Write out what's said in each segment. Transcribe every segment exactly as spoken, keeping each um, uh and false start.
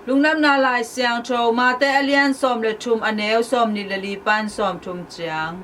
Lungdamna Lai Siangtho, Mate a lian sawm le thum, a neu sawm nih le li pan sawm thum ciang.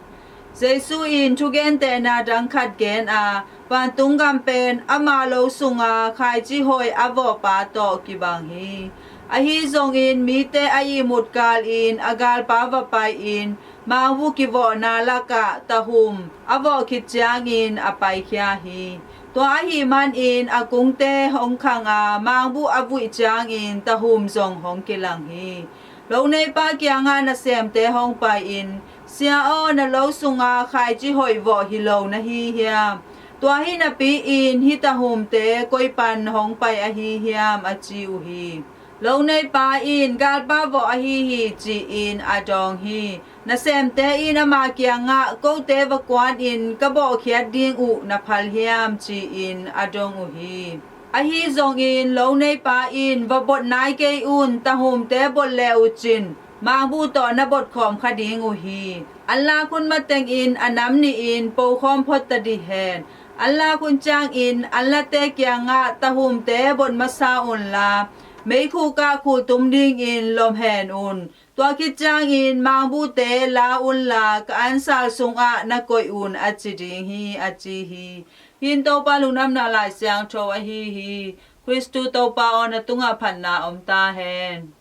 Jesu in thugentehna dang khat gen a, vantung gam pen ama lo sunga khaici hoih a vawhpa tawh kibang hi. Ahi zongin mite a ihmut kalin a galpa va pai-in mangbu kivawhna lakah tahum a vawh khit ciangin a paikhia hi. Tua ahih manin a kungte hong khang a, mangbu a vuih ciangin tahum zong hong kilang hi. Loneipa kiangah nasemte hong pai-in, "Sia aw, na lo sunga khaici hoih vawh hi lo na hi hiam? Tua hi napi-in hih tahumte koi pan hong pai ahi hiam?" a ci uh hi. Loneipa in, "Galpa vawh ahi hi," ci-in a dawng hi. Nasemte in ama kiangah, "Kote va kuanin ka bawhkhiat ding uh na phal hiam?" ci-in a dong uh hi. Ahi zongin loneipa in, "Va bot nai kei un, tahumte bot le uh cin, mangbu tawh na bot khawm kha ding uh hi. An lak hun matengin a nam nihin pokhawm phot ta dih hen. An lak hun ciangin an late kiangah, 'Tahumte bot masa unla, meikhuk ah khultum dingin lom hen un. Tua khit ciangin mangbute la unla, ka ansal sungah na koih un,' a ci ding hi," a ci hi. Hih in Topa Lungdamna Lai Siangtho ahi hi. Khristu Topa aw, na tungah phatna om ta hen.